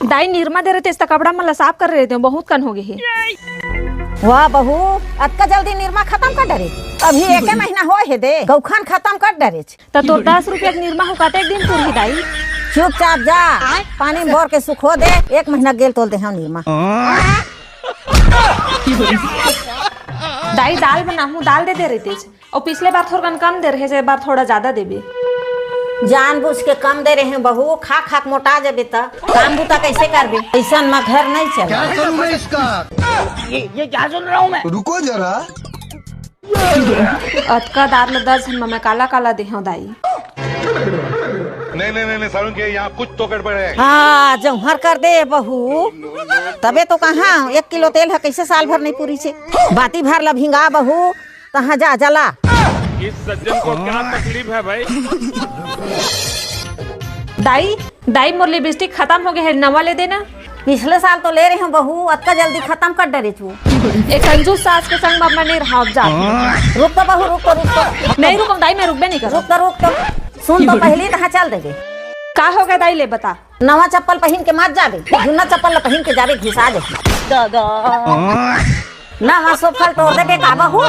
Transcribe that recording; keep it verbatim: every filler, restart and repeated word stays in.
दाई, निरमा दे रहितेस त कपड़ा मन ला साफ कर रहितेंव, बहुत कन होगे हे। वाह बहू, अतका जल्दी निरमा खतम कर डरे? अभी एके महीना होय हे दे, गौखान खतम कर डरेच। त तोर दस रुपया के निरमा ह कतेक दिन पुरही दाई? चुपचाप जा, पानी में बोर के सुखो दे, एक महीना गेल तोल देहंव निरमा। दाई, दाल बनाहूं, दाल दे दे रहितेस। अउ पिछले बार थोरकन कम दे रहेस, ए बार थोड़ा जादा देबे। जानबूझ के कम दे रहेंव बहू, खा खा के मोटा जाबे त काम बूता कइसे करबे? अइसन म घर नइ चले। क्या करूं मैं इसका? ये, ये क्या सुन रहा हूँ मैं? रुको जरा। अतका दार ल दस झन म मैं काला काला देहंव दाई। नहीं, नहीं, नहीं, नहीं, सारुण के यहाँ कुछ तो गड़बड़ है। हाँ, जौहर कर दे बहू, तभे तो कहा एक किलो तेल ह कइसे साल भर नइ पुरिसे। बाती भर ल भिंगा बहू, तहाँ जा जला। इस सज्जन को क्या तकलीफ है भाई? दाई, दाई, मोर लिपस्टिक खतम होगे हे, नवा ले देना। पिछले साल तो ले रहेंव बहू, अतका जल्दी खतम कर डरेच वो। ए कंजूस सास के संग म अब मैं नइ रहंव, अब जा। रुक तो बहू, रुक तो, रुक तो। नइ रुकंव दाई, मैं रुकबे नइ करंव। रुक तो, रुक तो। सुन तो पहिली, तहाँ चल देबे। का होगे दाई, ले बता। नवा चप्पल पहिन के मत जाबे, जुन्ना चप्पल ल पहिन के जाबे, घिसा जाही। दादा। नवा सोफल तोड़ देबे का बहू?